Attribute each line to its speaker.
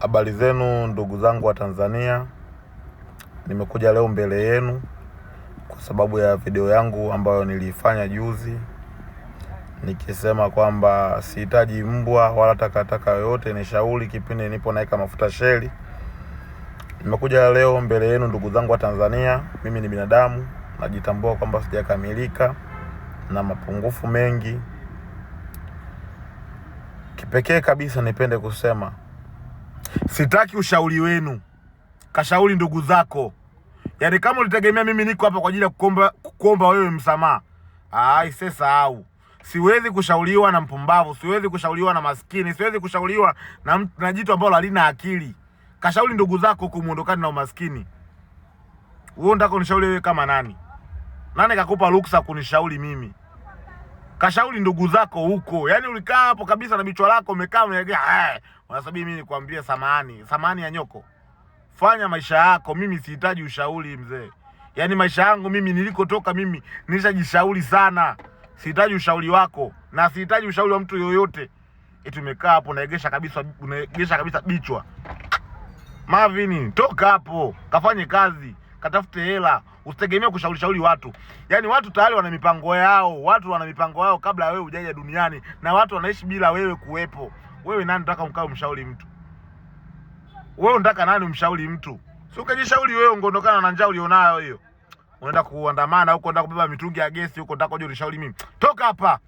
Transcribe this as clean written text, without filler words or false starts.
Speaker 1: Habari zenu ndugu zangu wa Tanzania, nimekuja leo mbele yenu kwa sababu ya video yangu ambayo niliifanya juzi nikisema kwamba sihitaji mbwa wala takataka yoyote nishauri kipindi nipo naweka mafuta sheli. Nimekuja leo mbele yenu ndugu zangu wa Tanzania, mimi ni binadamu, najitambua kwamba sijakamilika na mapungufu mengi. Kipekee kabisa nipende kusema sitaki ushauri wenu, kashauri ndugu zako. Yaani kama ulitegemea mimi niko hapa kwa ajili ya kuomba wewe msamaha, aise sahau. Siwezi kushauriwa na mpumbavu, siwezi kushauriwa na maskini, siwezi kushauriwa na jitu ambalo halina akili. Kashauri ndugu zako kumuondokana na umaskini. Wewe unataka unishauri wewe kama nani? Nani kakupa ruksa kunishauri mimi? Kashauri ndugu zako huko. Yaani ulikaa hapo kabisa na bichwa lako umekaa unaegea, eh, unasabiri mimi nikwambie samahani, samahani ya nyoko. Fanya maisha yako, mimi sihitaji ushauri mzee. Yaani maisha yangu mimi nilikotoka mimi nilishajishauri sana. Sihitaji ushauri wako na sihitaji ushauri wa mtu yoyote. Eti umekaa hapo unaegesha kabisa, unaegesha kabisa bichwa. Marvin, toka hapo, kafanye kazi, katafute hela, usitegemee kushauri shauri watu. Yaani watu tayari wana mipango yao, watu wana mipango yao kabla wewe hujaja duniani, na watu wanaishi bila wewe kuwepo. Wewe nani unataka mkae umshauri mtu? Wewe unataka nani umshauri mtu? Si ukajishauri wewe ungeondokana na njaa ulionayo hiyo. Unaenda kuandamana huko, unaenda kubeba mitungi ya gesi huko, unataka uje unishauri mimi. Toka hapa.